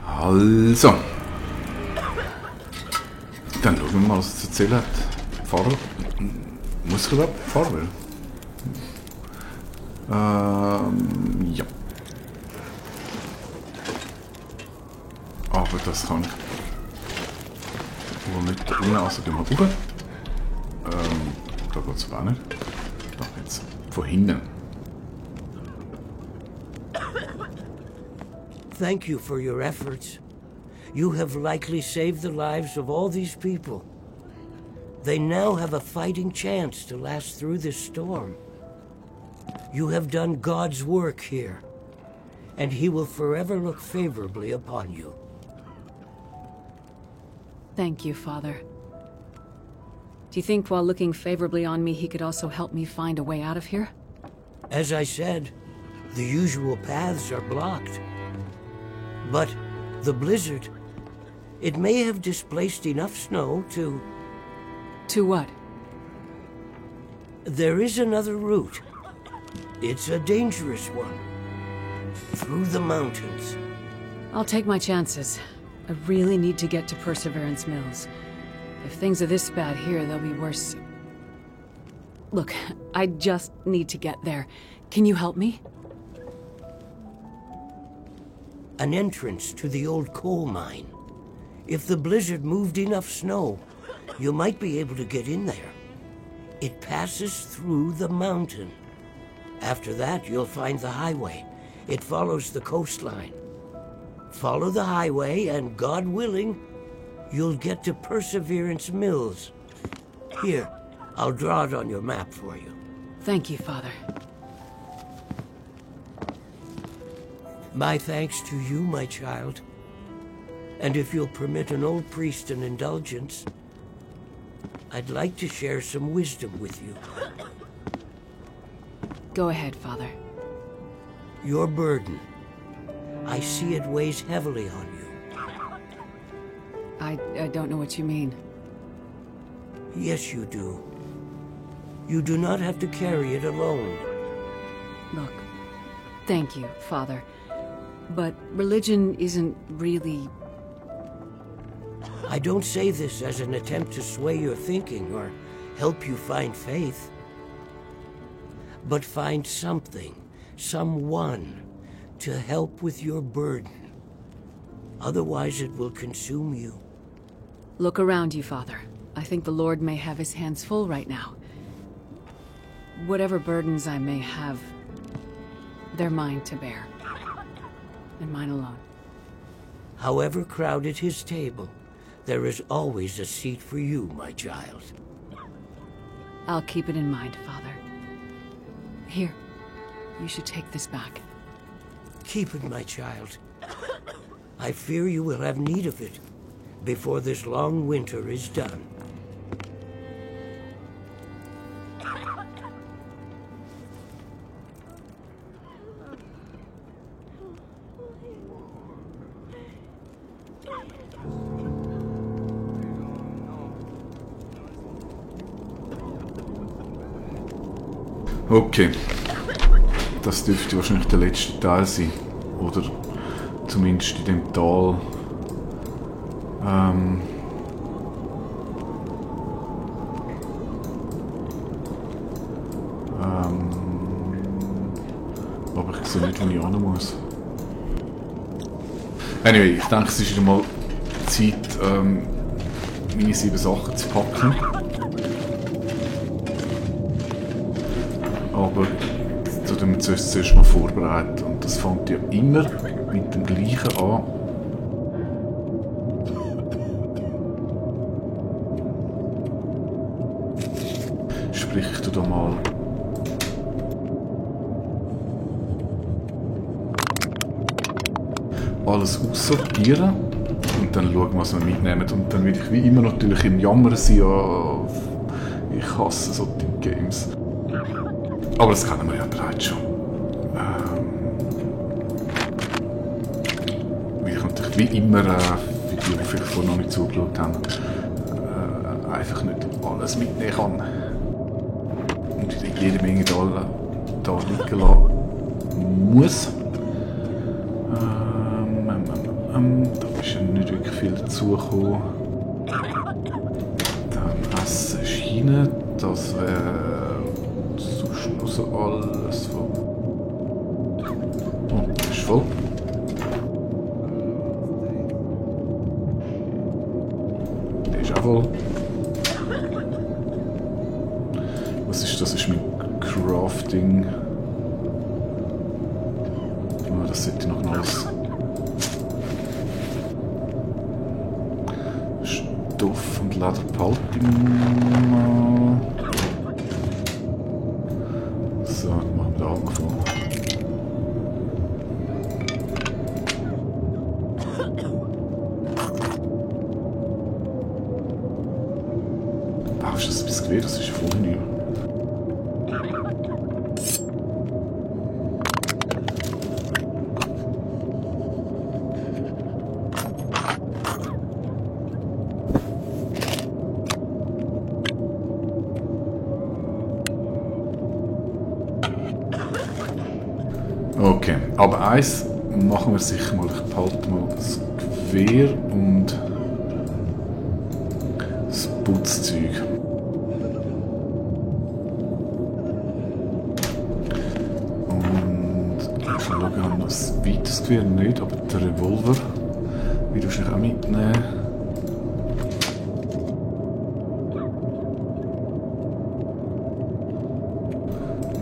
Also. Dann schauen wir mal, was es zu erzählen hat. Pfarrer. Muss ich überhaupt Pfarrer werden? Ja. Aber das kann ich wohl nicht da unten, also gehen wir rauf. Da geht es aber auch nicht. Da geht's von hinten. Thank you for your efforts. You have likely saved the lives of all these people. They now have a fighting chance to last through this storm. You have done God's work here, and He will forever look favorably upon you. Thank you, Father. Do you think while looking favorably on me, He could also help me find a way out of here? As I said, the usual paths are blocked. But the blizzard, it may have displaced enough snow to... To what? There is another route. It's a dangerous one. Through the mountains. I'll take my chances. I really need to get to Perseverance Mills. If things are this bad here, they'll be worse. Look, I just need to get there. Can you help me? An entrance to the old coal mine. If the blizzard moved enough snow, you might be able to get in there. It passes through the mountain. After that, you'll find the highway. It follows the coastline. Follow the highway, and God willing, you'll get to Perseverance Mills. Here, I'll draw it on your map for you. Thank you, Father. My thanks to you, my child. And if you'll permit an old priest an indulgence, I'd like to share some wisdom with you. Go ahead, Father. Your burden. I see it weighs heavily on you. I don't know what you mean. Yes, you do. You do not have to carry it alone. Look, thank you, Father. But religion isn't really... I don't say this as an attempt to sway your thinking or help you find faith. But find something, someone, to help with your burden. Otherwise it will consume you. Look around you, Father. I think the Lord may have His hands full right now. Whatever burdens I may have, they're mine to bear. And mine alone. However crowded His table, there is always a seat for you, my child. I'll keep it in mind, Father. Here, you should take this back. Keep it, my child. I fear you will have need of it before this long winter is done. Okay. Das dürfte wahrscheinlich der letzte Teil sein. Oder zumindest in dem Tal. Aber ich sehe nicht, wo ich hin muss. Anyway, ich denke, es ist wieder mal Zeit, meine 7 Sachen zu packen. Aber da tun wir zuerst mal vorbereiten. Und das fängt ja immer mit dem Gleichen an. Sprich, ich tue da mal alles aussortieren und dann schauen, was wir mitnehmen. Und dann werde ich wie immer natürlich im Jammern sein, ja, ich hasse solche Games. Aber das kennen wir ja bereits schon. Weil ich natürlich wie immer, für die, die vielleicht vorher noch nicht zugeschaut haben, einfach nicht alles mitnehmen kann. Und jede Menge da liegen lassen muss. Da ist ja nicht wirklich viel dazugekommen. Dann Essen ist rein. Das wäre sonst noch so alles von... Oh, das ist voll. Der ist auch voll. Was ist das? Das ist mein Crafting. Oh, das sollte noch alles. Stoff und Leder behalte ich mal. So, dann machen wir da angefangen. Ist das ein bisschen Gewehr? Das ist voll hinüber. Okay, aber eins machen wir sicher mal. Ich behalte mal das Gewehr und das Putzzeug. Und ich schaue noch das weites Gewehr nicht, aber der Revolver will ich wahrscheinlich auch mitnehmen.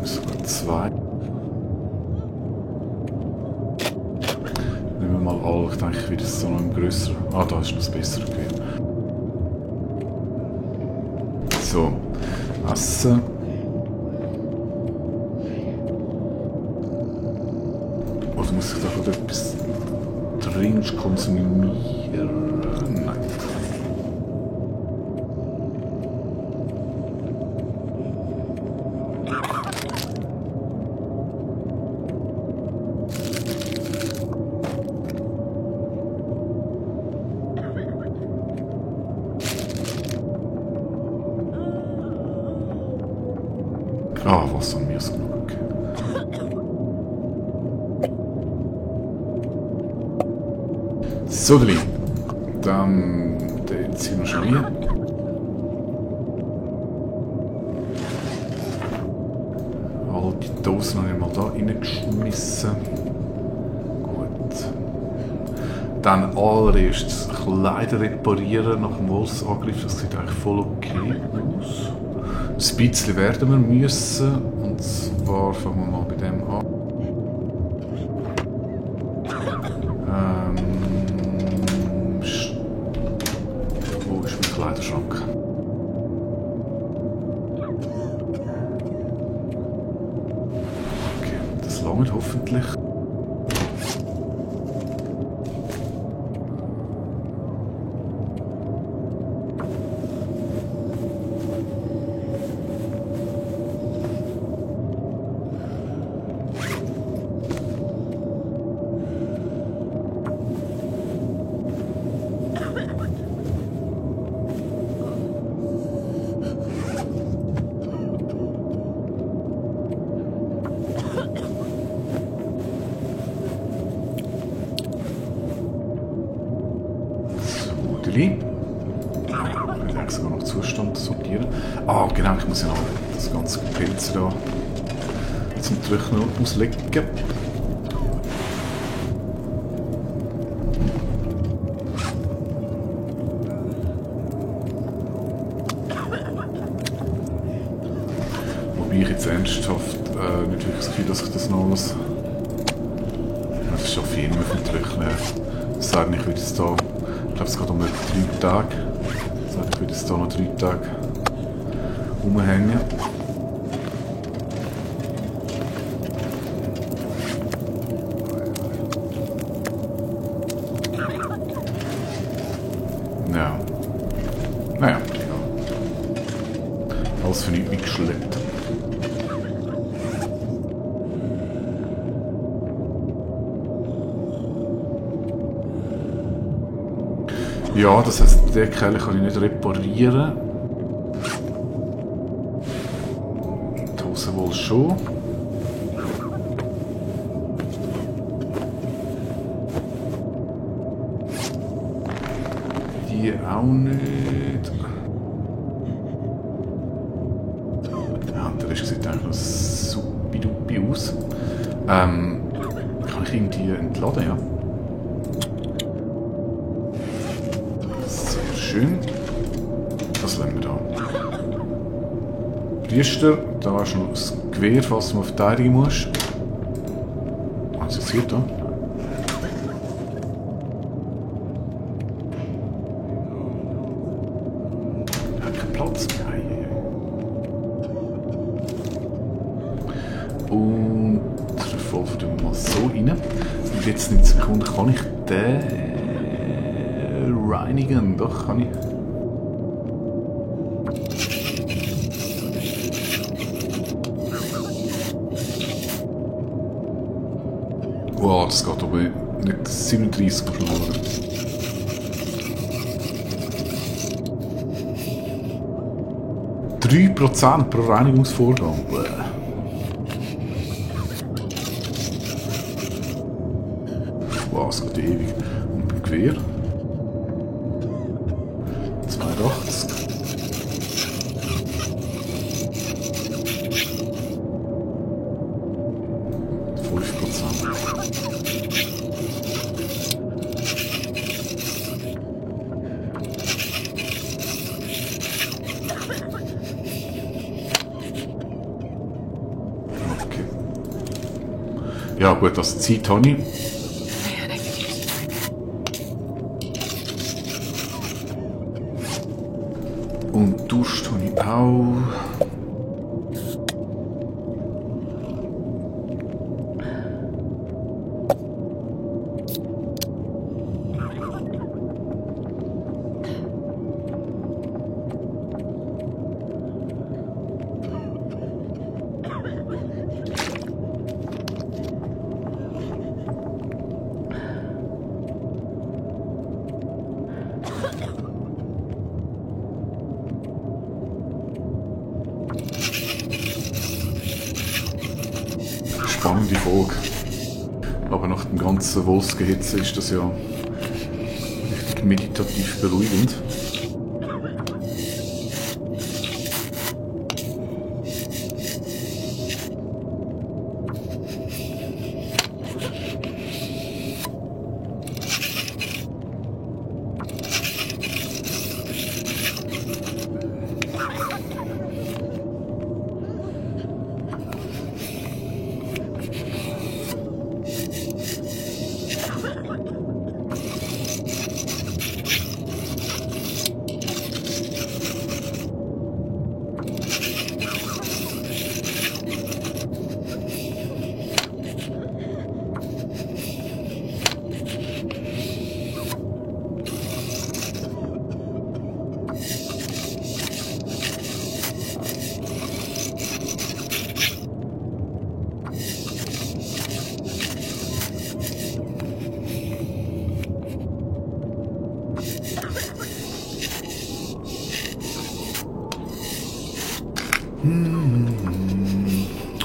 Sogar zwei. Nehmen wir mal alle. Ich denke, ich will das so noch ein grösser. Ah, da ist noch das bessere Gewehr. So, Essen. Oder muss ich da gerade etwas dringend konsumieren? Nein. Ah, Wasser und mir ist genug, okay. So, dann den ziehen wir schon hier. All die Dosen habe ich mal da reingeschmissen. Gut. Dann allererstes Kleider reparieren nach dem Wolfsangriff. Das sieht eigentlich voll okay aus. Ein bisschen werden wir müssen, und zwar fangen wir mal bei dem an. Wo ist mein Kleiderschrank? Okay, das langt hoffentlich. Ich will sogar noch Zustand sortieren. Ah, genau, ich muss ja noch das ganze Pilze da zum Trocknen auslegen. Wobei ich jetzt ernsthaft nicht wirklich das Gefühl, dass ich das noch alles... Das ist auf jeden Fall Trocknen. Das sagt nicht, ich würde es da... Ich glaube, es geht um 3 Tage. Also ich würde jetzt hier noch 3 Tage rumhängen. Ja. Naja, egal. Alles für nichts mitgeschleppt. Ja, das heisst, den Keller kann ich nicht reparieren. Die Hose wohl schon. die auch nicht. Ja, und der Rest sieht eigentlich noch supi-dupi aus. Kann ich irgendwie entladen, ja? Sehr schön. Das lassen wir da. Priester, da hast du noch das Gewehr, falls du mal verteidigen musst. Was ist hier da? Ich habe keinen Platz mehr. Und der Revolver tun wir mal so rein. Und jetzt in der Sekunde kann ich den reinigen. Doch, kann ich. Wow, das geht aber nicht 37 verloren. $3% pro Reinigungsvorgang. Wow, es geht ewig. Und beim Gewehr? 82. Ja gut, das Zeit habe ich. Und Durst habe ich auch. Spannende Folge. Aber nach dem ganzen Wolfsgehitze ist das ja richtig meditativ beruhigend.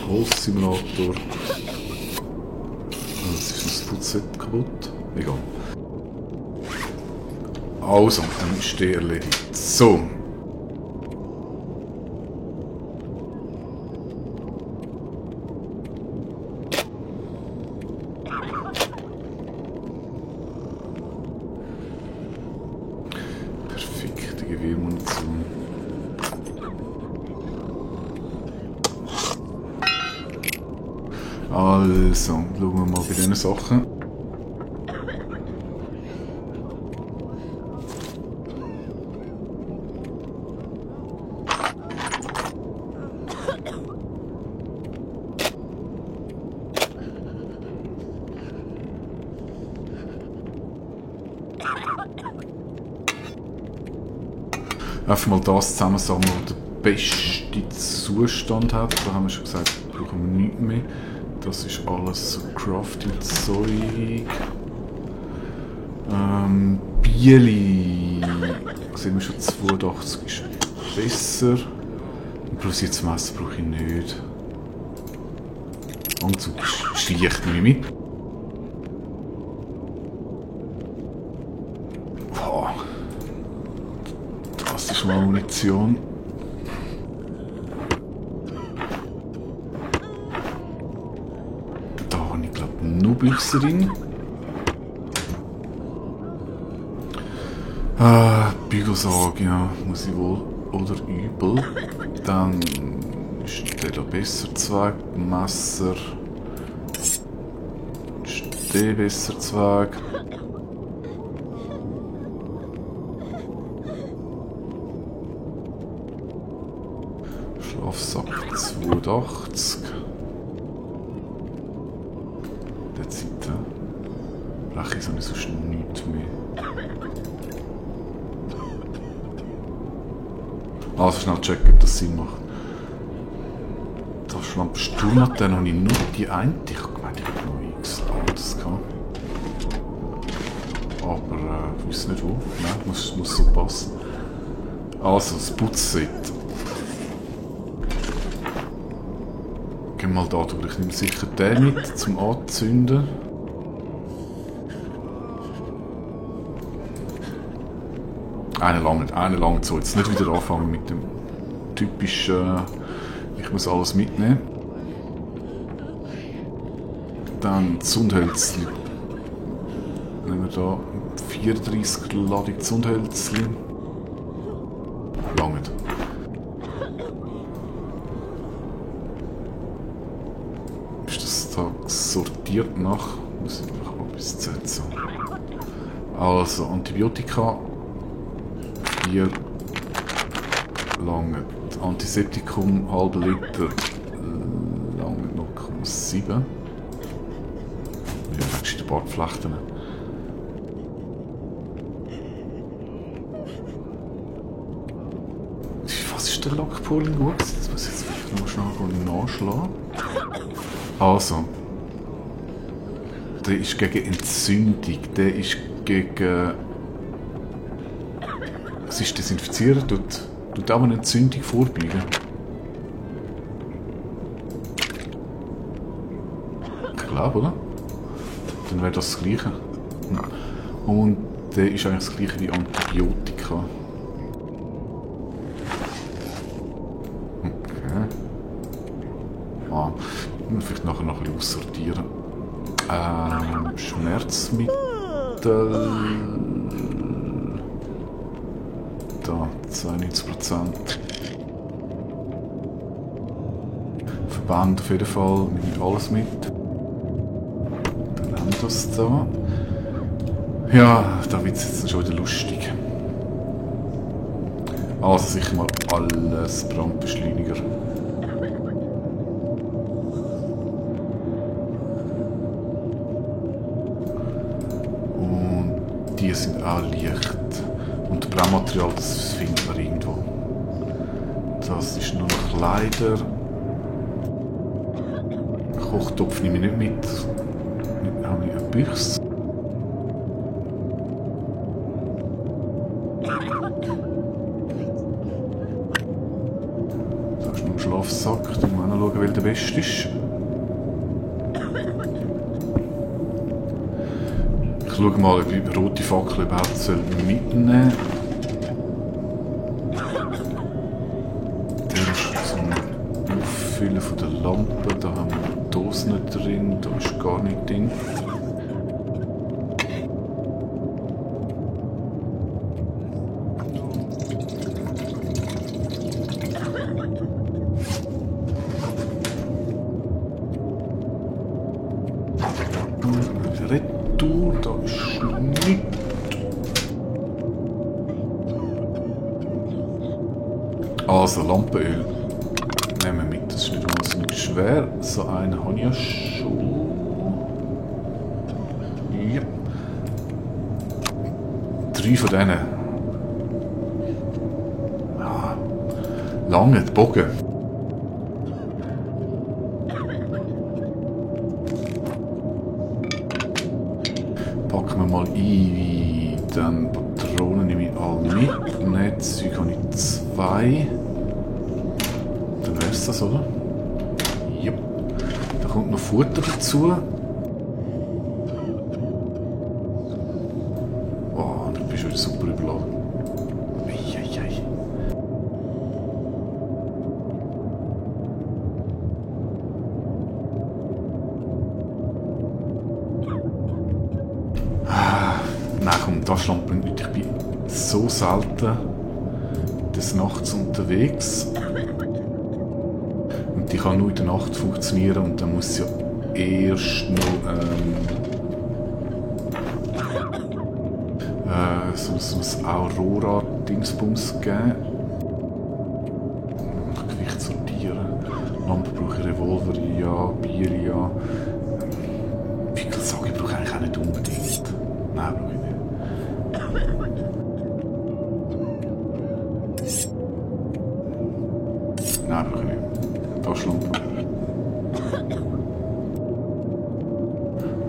Holzsimulator. Jetzt ist das Footset kaputt. Egal. Also, dann ist der erledigt. So. Perfekte Gewehrmunition. Also, schauen wir mal bei diesen Sachen. Einfach mal das zusammensammeln, was der beste Zustand hat. Da haben wir schon gesagt, brauchen wir nichts mehr. Das ist alles so Crafting-Zeug. Bieli. Sehen wir schon, 82 ist besser. Improvisiert Messer brauche ich nicht. Anzug ist leicht, nehme ich mit. Das ist mal Munition. Da habe ich glaube nur Büchse drin. Bügelsage, ja, muss ich wohl oder übel. Dann ist der da besser Zweig, Messer. Ist der besser Zweig. Schlafsack 82. Der Zeit. Breche ich sonst nichts mehr. Also schnell checken, ob das Sinn macht. Da Schlampe Sturmlaterne habe ich nur die eine. Ich habe gemeint, ich habe noch x anderes gehabt. Aber ich weiß nicht wo. Nein, muss so passen. Also das Putzset. Gehen wir mal da durch. Ich nehme sicher den mit zum Anzünden. Eine lange so. Jetzt nicht wieder anfangen mit dem typischen, ich muss alles mitnehmen. Dann Zündhölzchen. Nehmen wir da 34 Ladung Zündhölzchen. Langt. Ist das da sortiert nach? Muss ich noch mal bis Z sagen. Also Antibiotika. 4 lange. Antiseptikum, halbe Liter, lange 0,7. Ja, wächst die Bartflechten. Was ist der Lackpooling gut? Das muss ich jetzt vielleicht noch schnell nachschlagen. Also. Der ist gegen Entzündung, der ist gegen... Was ist desinfizieren? Tut auch eine Entzündung vorbeugen. Ich glaube, oder? Dann wäre das Gleiche. Und der ist eigentlich das Gleiche wie Antibiotika. Okay. Vielleicht nachher noch ein bisschen aussortieren. Schmerzmittel... Da, 92%. Verband auf jeden Fall, nimmt alles mit. Dann haben wir das da. Ja, da wird es jetzt schon wieder lustig. Also sicher mal alles Brandbeschleuniger. Und die sind auch leicht. Und Brennmaterial, das findet man irgendwo. Das ist nur noch Kleider. Kochtopf nehme ich nicht mit. Dann habe ich eine Büchse. Da ist noch ein Schlafsack. Da muss man auch schauen, welcher der beste ist. Ich schaue mal, ob ich rote Fackel überhaupt mitnehmen soll. Der ist zum Auffüllen von der Lampe. Da haben wir Dosen nicht drin, da ist gar nicht drin. Retour, da ist nichts. Also Lampenöl nehmen wir mit, das ist nicht wahnsinnig schwer. So einen habe ich ja schon. Ja. 3 von denen. Ja. Lange, Bogen. Packen wir mal ein, dann Patronen nehme ich alle mit, Netzzeug habe ich 2. Dann wäre es das, oder? Ja. Da kommt noch Futter dazu. Oh, du bist wieder super überladen. Eieiei. Nein, komm, Taschenlampe bringt nichts. Ich bin so selten des Nachts unterwegs. Und die kann nur in der Nacht funktionieren und dann muss es ja erst noch so ein Aurora-Dingsbums geben. Gewicht sortieren. Lampe brauche ich, Revolver, ja, Bier, ja. Pickelsage brauche ich eigentlich auch nicht unbedingt. Nein, brauche ich nicht. Nein, brauche ich nicht. Taschenlampe.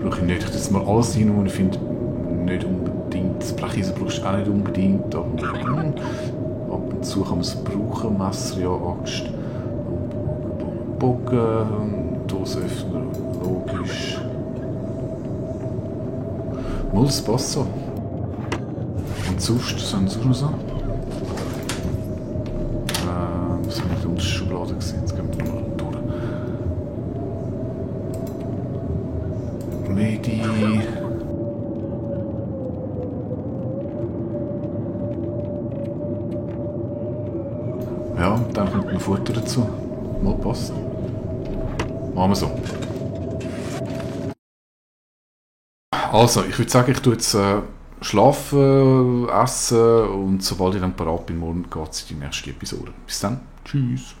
Brauche ich nicht. Ich tue jetzt mal alles rein, was ich finde, nicht unbedingt. Das Brecheisen brauchst du auch nicht unbedingt, aber ab und zu kann man es brauchen. Messer, ja, Axt. Bogen, Dosenöffner, logisch. Mal, das passt so. Und sonst, was haben wir sonst noch so? Was haben wir in der untersten Schublade gesehen? Jetzt gehen wir mal durch. Medi. Ja, dann kommt noch Futter dazu. Mal passt. Machen wir so. Also, ich würde sagen, ich tue jetzt schlafen, essen und sobald ich dann parat bin, morgen geht es in die nächste Episode. Bis dann. Tschüss.